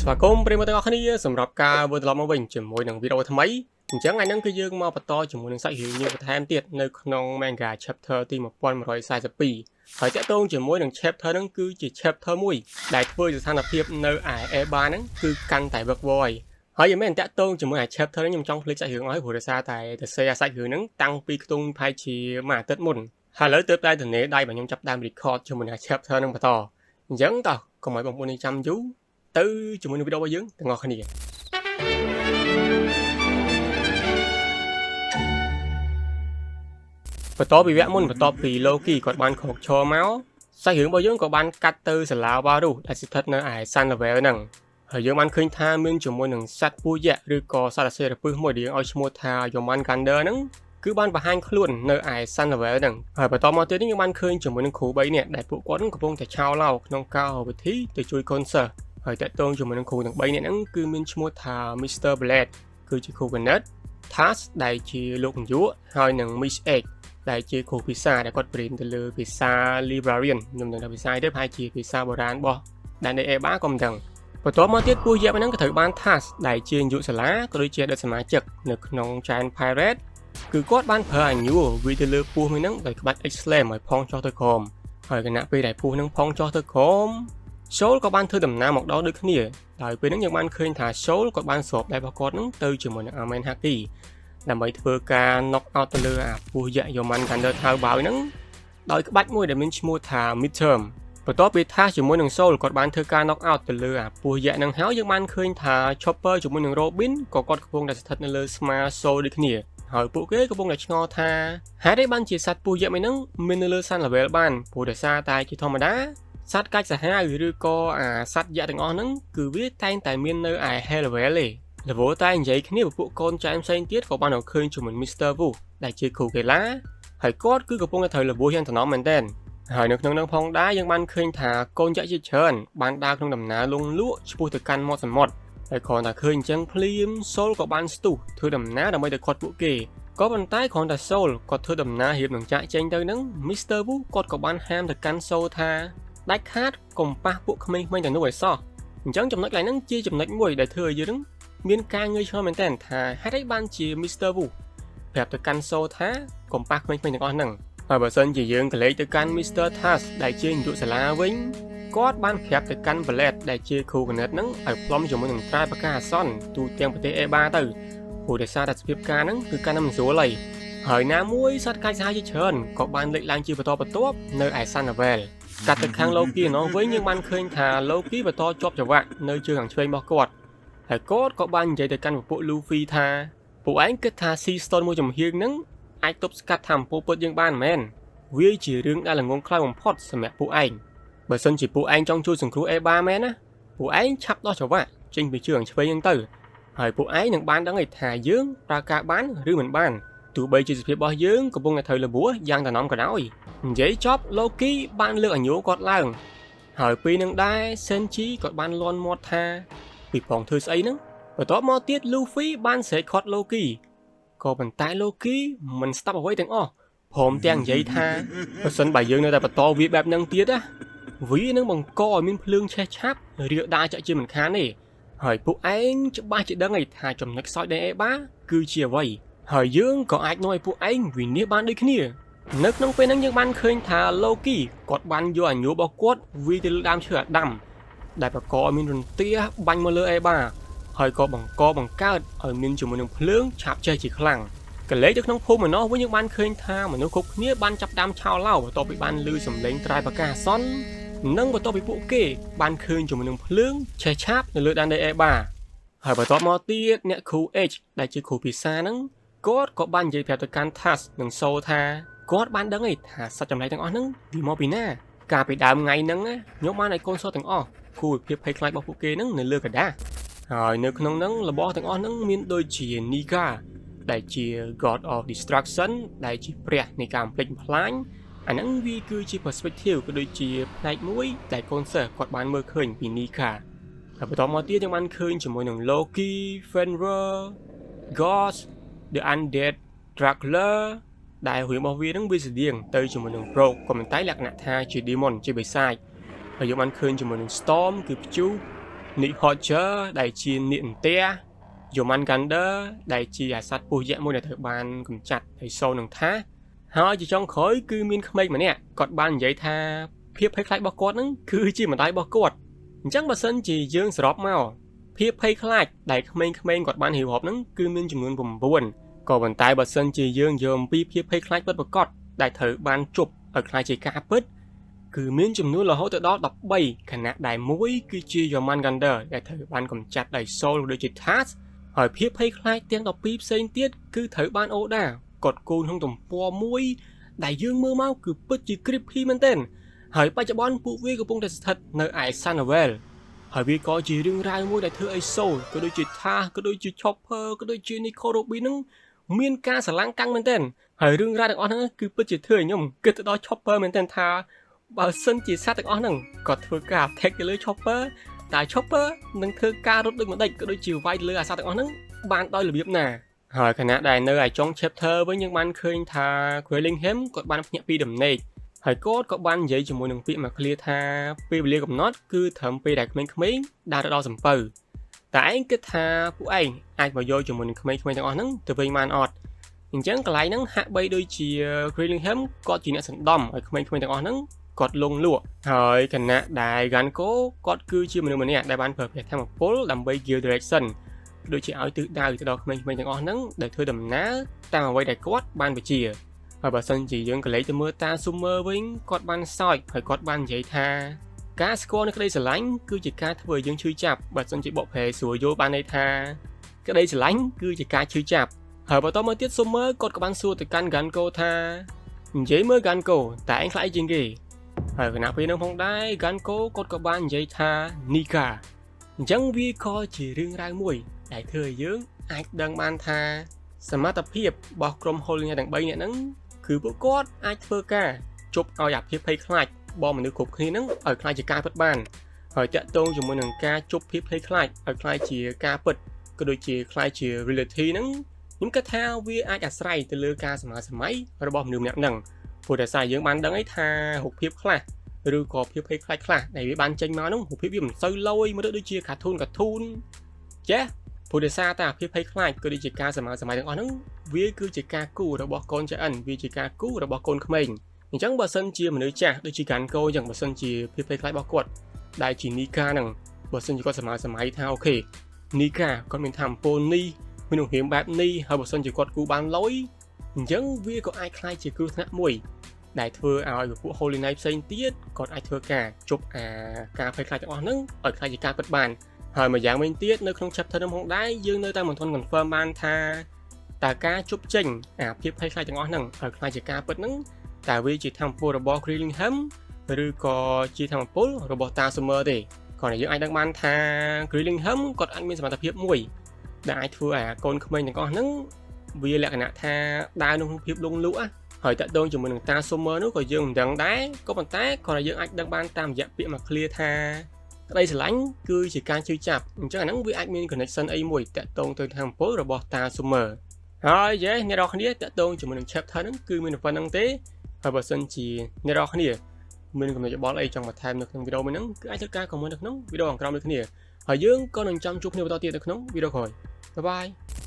ស្វាគមន៍ប្រិយមិត្តទាំងអស់គ្នាសម្រាប់ការវិលត្រឡប់មកវិញជាមួយនឹងវីដេអូថ្មីអញ្ចឹងថ្ងៃនេះគឺយើងមកបន្តជាមួយនឹងសាច់រឿងយើងបន្ថែមទៀតនៅក្នុង manga chapter ទី1142ហើយតាក់ទងជាមួយនឹង chapter ហ្នឹងគឺជា chapter មួយដែលធ្វើឲ្យស្ថានភាពនៅឯ Elba ហ្នឹងគឺកាន់តែវឹកវរហើយយ៉ាងមែនតាក់ទងជាមួយអា chapter ហ្នឹងខ្ញុំចង់ភ្លេចសាច់រឿងអស់ហើយព្រោះដោយសារតែទៅសេអាសាច់រឿងហ្នឹងតាំងពីខ្ទង់ប្រហែលជាមួយអាទិត្យមុនហើយឥឡូវទើបតែទនេដៃរបស់ខ្ញុំចាប់ដើម record ជាមួយនឹង chapter ហ្នឹងបន្តអញ្ចឹងតោះកុំឲ្យបងប្អូននេះចាំយូរទៅជាមួយនឹងវីដេអូរបស់យើងទាំងអស់គ្នា បន្ទាប់ពីវគ្គមុនបន្ទាប់ពី Loki គាត់បានខកឈរមកសាច់រឿងរបស់យើងក៏បានកាត់ទៅសាលាវ៉ារុសដែលស្ថិតនៅឯ Sun Level ហ្នឹងហើយយើងបានឃើញថាមានជាមួយនឹងសត្វពស់យក្សឬក៏សត្វអសិរពិសមួយដែលយើងឲ្យឈ្មោះថា Jormungandr ហ្នឹងគឺបានបង្ហាញខ្លួននៅឯ Sun Level ហ្នឹងហើយបន្តមកទៀតនេះយើងបានឃើញជាមួយនឹងគ្រូ3នាក់ដែលពួកគាត់នឹងកំពុងតែឆោឡោក្នុងការវិធីទៅជួយកូនសិស្សហើយតាក់ទងជាមួយនឹងគ្រូទាំង3នាក់ហ្នឹងគឺមានឈ្មោះថា Mr. Blade គឺជាគ្រូកណិត Tusk ដែលជាលោកនាយកហើយនិង Miss X ដែលជាគ្រូភាសាដែលគាត់បរៀនទៅលើភាសា Librarian ខ្ញុំមិនដឹងថាភាសាអីទេប្រហែលជាភាសាបុរាណរបស់ដែនដី Elba ក៏មិនដឹងបន្ទាប់មកទៀតពស់យក្សហ្នឹងក៏ត្រូវបាន Tusk ដែលជានាយកសាលាក៏ដូចជាអតីតសមាជិកនៅក្នុង Giant Pirate គឺគាត់បានប្រើអាញួរវាទៅលើពស់មួយហ្នឹងដោយក្បាច់ X-Slam ឲ្យផងចុះទៅក្រោមហើយខណៈពេលដែលពស់ហ្នឹងផងចុះទៅក្រោម Soul ក៏បានធ្វើដំណើរមកដល់ដូចគ្នាដោយពេលហ្នឹងយើងបានឃើញថា Soul ក៏បានស្របដៃរបស់គាត់ហ្នឹងទៅជាមួយនឹង Armen Haki ដើម្បីធ្វើការ knock out ទៅលើអាពស់យក្ស Jormungandr ថៅបាវហ្នឹងដោយក្បាច់មួយដែលមានឈ្មោះថា Midterm បន្ទាប់ពីថាជាមួយនឹង Soul គាត់បានធ្វើការ knock out ទៅលើអាពស់យក្សហ្នឹងហើយយើងបានឃើញថា Chopper ជាមួយនឹង Robin ក៏គាត់កំពុងតែស្ថិតនៅលើស្មា Soul ដូចគ្នាហើយពួកគេកំពុងតែឆ្ងល់ថាហេតុអីបានជាសត្វពស់យក្សមួយហ្នឹងមាននៅលើ Sun Level បានព្រោះដោយសារតែជាធម្មតាសត្វកាច់សាហាវឬក៏អាសត្វយក្សទាំងអស់ហ្នឹងគឺវាតែងតែមាននៅឯ Hell Level ទេរវល់តែនិយាយគ្នាពួកកូនចែមផ្សេងទៀតក៏បានរកឃើញជាមួយ Mr. Wu ដែលជាគ្រូកីឡាហើយគាត់គឺកំពុងតែត្រូវរបួសយ៉ាងតំណមែនទែនហើយនៅក្នុងនោះផងដែរយើងបានឃើញថាកូនចែកជាច្រើនបានដើរក្នុងដំណើរលងលក់ឆ្ពោះទៅកាន់មាត់សមុទ្រហើយគ្រាន់តែឃើញអញ្ចឹងភ្លាមសូលក៏បានស្ទុះធ្វើដំណើរដើម្បីទៅខាត់ពួកគេក៏ប៉ុន្តែគ្រាន់តែសូលគាត់ធ្វើដំណើររៀបនឹងចាក់ចេញទៅនឹង Mr. Wu គាត់ក៏បានហាមទៅកាន់សូលថាដាច់ខាតកុំប៉ះពួកក្មេងៗទាំងនោះឲ្យសោះអញ្ចឹងចំណុចកន្លែងហ្នឹងជាចំណុចមួយដែលធ្វើឲ្យយើងមានការងឿយឆ្ងល់មែនទែនថាហេតុអីបានជា Mr. Wu ប្រាប់ទៅកាន់សូថាកុំប៉ះក្មេងៗទាំងអស់ហ្នឹងហើយបើសិនជាយើងកលេចទៅកាន់ Mr. Tusk ដែលជានាយកសាលាវិញគាត់បានប្រាប់ទៅកាន់ Blade ដែលជាគ្រូគណិតហ្នឹងឲ្យផ្លុំជាមួយនឹងត្រែប្រកាសអាសន្នទូទាំងប្រទេសអេបាទៅព្រោះដោយសារតែសភាពការហ្នឹងគឺកាន់តែមិនស្រួលហើយហើយណាមួយសត្វកាច់សាហាវជាច្រើនក៏បានលេចឡើងជាបន្តបន្ទាប់នៅឯ Sunwell កាត់ទៅខាង Loki ឯណោះវិញយើងបានឃើញថា Loki បន្តជាប់ច្រវាក់នៅជើងខាងឆ្វេងរបស់គាត់ហើយគាត់ក៏បាននិយាយទៅកាន់ពពួក Luffy ថាពួកឯងគិតថា Sea Stone មួយចំហៀងហ្នឹងអាចទប់ស្កាត់ថាមពលពិតយើងបានមែនវាជារឿងដែលល្ងងខ្លៅបំផុតសម្រាប់ពួកឯងបើសិនជាពួកឯងចង់ជួយសង្គ្រោះអេបាមែនណាពួកឯងឆាប់ដោះច្រវាក់ចេញពីជើងឆ្វេងហ្នឹងទៅហើយពួកឯងនឹងបានដឹងឯថាយើងប្រើការបានឬមិនបានទោះបីជាសភាពរបស់យើងកំពុងតែត្រូវរបួសយ៉ាងតំណំក៏ដោយនិយាយចប់ Loki បានលើកអាញូគាត់ឡើងហើយពេលនឹងដែរ Senji ក៏បានលន់មាត់ថាពីផងធ្វើស្អីហ្នឹងបន្ទាប់មកទៀត Luffy បានស្រែកខាត់ Loki ក៏ប៉ុន្តែ Loki មិនស្ដាប់អ្វីទាំងអស់ព្រមទាំងនិយាយថាបើសិនបើយើងនៅតែបន្តវាបែបហ្នឹងទៀតណាវានឹងបង្កឲ្យមានភ្លើងឆេះឆាប់រាលដាលចាក់ជាមិនខានទេហើយពួកឯងច្បាស់ជាដឹងឯថាចំណុចខ្សោយនៃអេបាគឺជាអ្វីហើយយើងក៏អាចនាំឲ្យពួកឯងវិនាសបានដូចគ្នានៅក្នុងពេលហ្នឹងយើងបានឃើញថា Loki គាត់បានយកអាញូរបស់គាត់វាយទៅលើដើមឈើអាដាមដែលបង្កឲ្យមានរន្ទះបាញ់មកលើអេបាហើយក៏បង្កបង្កើតឲ្យមានជាមួយនឹងភ្លើងឆាបឆេះជាខ្លាំងកលេចទៅក្នុងភូមិឯណោះវិញយើងបានឃើញថាមនុស្សគ្រប់គ្នាបានចាប់ដើមឆោឡោបន្ទាប់ពីបានឮសំឡេងត្រែប្រកាសអាសន្ននិងបន្ទាប់ពីពួកគេបានឃើញជាមួយនឹងភ្លើងឆេះឆាបនៅលើដែនដីអេបាហើយបន្ទាប់មកទៀតអ្នកគ្រូ H ដែលជាគ្រូភាសាហ្នឹងគាត់ក៏បាននិយាយប្រាប់ទៅកាន់ Tusk និង So ថាគាត់បានដឹងឯថាសត្វចម្លែកទាំងអស់ហ្នឹងវាមកពីណាកាលពីដើមថ្ងៃហ្នឹងខ្ញុំបានឲ្យកូនសិស្សទាំងអស់គូវិភាពភ័យខ្លាចរបស់ពួកគេហ្នឹងនៅលើក្រដាសហើយនៅក្នុងហ្នឹងរបស់ទាំងអស់ហ្នឹងមានដូចជា Nika ដែលជា God of Destruction ដែលជាព្រះនៃការបំផ្លិចបំផ្លាញអាហ្នឹងវាគឺជា perspective ក៏ដូចជាផ្នែកមួយដែលកូនសិស្សគាត់បានមើលឃើញពី Nika ហើយបន្តមកទៀតយើងបានឃើញជាមួយនឹង Loki, Fenrir, Gods, The Undead Dracula ដែលរឿងរបស់វានឹងវាស្តៀងទៅជាមួយនឹង Broke ក៏ប៉ុន្តែលក្ខណៈថាជា demon ជាបិសាចហើយយើងបានឃើញជាមួយនឹង Storm គឺព្យុះ Nidhoggur ដែលជានាគអន្ទះ Jormungandr ដែលជាអាសត្វពស់យក្សមួយដែលត្រូវបានកម្ចាត់ដោយសូនឹងថាហើយជាចុងក្រោយគឺមានក្មេងម្នាក់គាត់បាននិយាយថាភាពភ័យខ្លាចរបស់គាត់ហ្នឹងគឺជាម្ដាយរបស់គាត់អញ្ចឹងបើសិនជាយើងសរុបមកភាពភ័យខ្លាចដែលក្មេងៗគាត់បានរៀបរាប់ហ្នឹងគឺមានចំនួន9ក៏ប៉ុន្តែបើសិនជាយើងយកអំពីភាពភ័យខ្លាចពិតប្រាកដដែលត្រូវបានជប់ឲ្យក្លាយជាការពិតគឺមានចំនួនរហូតទៅដល់13ខណៈដែលមួយគឺជា Jormungandr ដែលត្រូវបានកម្ចាត់ដោយ Soul ដូចជា Taz ហើយភាពភ័យខ្លាចទាំង12ផ្សេងទៀតគឺត្រូវបានអូដាគាត់គូនក្នុងទំព័រមួយដែលយើងមើលមកគឺពិតជា creepy មែនទែនហើយបច្ចុប្បន្នពួកវាកំពុងតែស្ថិតនៅឯ Sunwell ហើយវាក៏ជារឿងរ៉ាវមួយដែលធ្វើឲ្យ Soul ក៏ដូចជា Taz ក៏ដូចជា Chopper ក៏ដូចជា Nico Robin នឹងមានការស្រឡាំងកាំងមែនទែនហើយរឿងរ៉ាវទាំងអស់ហ្នឹងគឺពិតជាធ្វើឲ្យខ្ញុំគិតទៅដល់ Chopper មែនទែនថាបើសិនជាសត្វទាំងអស់ហ្នឹងគាត់ធ្វើការ attack ទៅលើ Chopper តែ Chopper នឹងធ្វើការរត់ដូចម្ដេចក៏ដូចជាវាយទៅលើអាសត្វទាំងអស់ហ្នឹងបានដោយរបៀបណាហើយខណៈដែលនៅឯចុង chapter វិញយើងបានឃើញថា Quillingham គាត់បានភ្ញាក់ពីដំណេកហើយគាត់ក៏បាននិយាយជាមួយនឹងពាក្យមួយឃ្លាថាពេលវេលាកំណត់គឺត្រឹមពេលដែលក្មេងៗដើរទៅដល់សំពៅតែឯងគិតថាពួកឯងអាចមកយកជាមួយនឹងក្មេងៗទាំងអស់ហ្នឹងទៅវិញបានអត់អញ្ចឹងកន្លែងហ្នឹងហាក់បីដូចជា Quillingham គាត់ជាអ្នកសណ្ដំឲ្យក្មេងៗទាំងអស់ហ្នឹងគាត់លងលក់ហើយខណៈដែល Ganko គាត់គឺជាមនុស្សម្នាក់ដែលបានប្រើប្រាស់ធម៌ពលដើម្បី give direction ដូចជាឲ្យទិសដៅទៅដល់ក្មេងៗទាំងអស់ហ្នឹងដែលធ្វើដំណើរតាមអ្វីដែលគាត់បានបញ្ជាហើយបើសិនជាយើងក៏លេចទៅមើលតា Summer វិញគាត់បានសើចហើយគាត់បាននិយាយថាការស្គាល់នៅក្តីស្រឡាញ់គឺជាការធ្វើឲ្យយើងឈឺចាប់បើសិនជាបកប្រែស្រួលយល់បានន័យថាក្តីស្រឡាញ់គឺជាការឈឺចាប់ហើយបន្តមកទៀត Summer គាត់ក៏បានសួរទៅកាន់ Ganko ថានិយាយមើល Ganko តើឯងខ្លាចជាងគេហើយខណៈពេលនោះផងដែរ Ganko គាត់ក៏បាននិយាយថា Nika អញ្ចឹងវាក៏ជារឿងរ៉ាវមួយដែលធ្វើឲ្យយើងអាចដឹងបានថាសមត្ថភាពរបស់ក្រុម Holy ទាំង3នាក់ហ្នឹងគឺពួកគាត់អាចធ្វើការជប់ឲ្យអាភាពភ័យខ្លាចរបស់មនុស្សគ្រប់គ្នាហ្នឹងឲ្យក្លាយជាការពិតបានហើយតាក់ទងជាមួយនឹងការជប់ភាពភ័យខ្លាចឲ្យក្លាយជាការពិតក៏ដូចជាក្លាយជា reality ហ្នឹងខ្ញុំគិតថាវាអាចអាស្រ័យទៅលើការសម័យសម័យរបស់មនុស្សម្នាក់ហ្នឹងព្រោះតែសារយើងបានដឹងអីថារូបភាពខ្លះឬក៏ភាពភ័យខ្លាចខ្លះដែលវាបានចេញមកហ្នឹងរូបភាពវាមិនសូវលយមើលទៅដូចជា cartoon cartoon ចេះព្រោះដោយសារតែភាពភ័យខ្លាចក៏ដូចជាការសម័យសម័យទាំងអស់ហ្នឹងវាគឺជាការគូរបស់កូនចៅអិនវាជាការគូរបស់កូនក្មេងអញ្ចឹងបើសិនជាមនុស្សចាស់ដូចជាGanko អញ្ចឹងបើសិនជាភាពភ័យខ្លាចរបស់គាត់ដែលជានីកាហ្នឹងបើសិនជាគាត់សម័យសម័យថាokay នីកាគាត់មានធម៌ពលនេះមានរូបរាងបែបនេះហើយបើសិនជាគាត់គូបានលុយអញ្ចឹងវាក៏អាចក្លាយជាគ្រោះថ្នាក់មួយដែលធ្វើឲ្យពពួក Holy Knight ផ្សេងទៀតគាត់អាចធ្វើការជប់អាការភ័យខ្លាចទាំងអស់ហ្នឹងឲ្យក្លាយជាការពិតបានហើយមួយយ៉ាងវិញទៀតនៅក្នុង chapter នេះផងដែរយើងនៅតែមិនទាន់ confirm បានថាតើការជប់ចេញអាភាពភ័យខ្លាចទាំងអស់ហ្នឹងឲ្យក្លាយជាការពិតហ្នឹងតើវាជាធម៌ពលរបស់ Grillingham ឬក៏ជាធម៌ពលរបស់តា Summer ទេគ្រាន់តែយើងអាចដឹងបានថា Grillingham គាត់អាចមានសមត្ថភាពមួយដែលអាចធ្វើឲ្យអាកូនក្មេងទាំងអស់ហ្នឹងវាលក្ខណៈថាដើរក្នុងភាពលងលក់ហើយតាក់ទងជាមួយនឹងតា Summer នោះក៏យើងមិនដឹងដែរក៏ប៉ុន្តែគ្រាន់តែយើងអាចដឹងបានតាមរយៈពាក្យមួយឃ្លាថាក្តីស្រឡាញ់គឺជាការជឿចាប់អញ្ចឹងអាហ្នឹងវាអាចមាន connection អីមួយតាក់ទងទៅធម៌ពលរបស់តា Summer ហើយយេអ្នកនរគ្នាតាក់ទងជាមួយនឹង chapter ហ្នឹងគឺមានប៉ុណ្្នឹងទេហើយបើសិនជាអ្នកនរគ្នាមានកំណត់យោបល់អីចង់បន្ថែមនៅក្នុងវីដេអូមួយហ្នឹងគឺអាចធ្វើការ comment នៅក្នុងវីដេអូខាងក្រោមដូចគ្នាហើយយើងក៏នឹងចាំជួបគ្នាបន្តទៀតនៅក្នុងវីដេអូក្រោយ bye bye.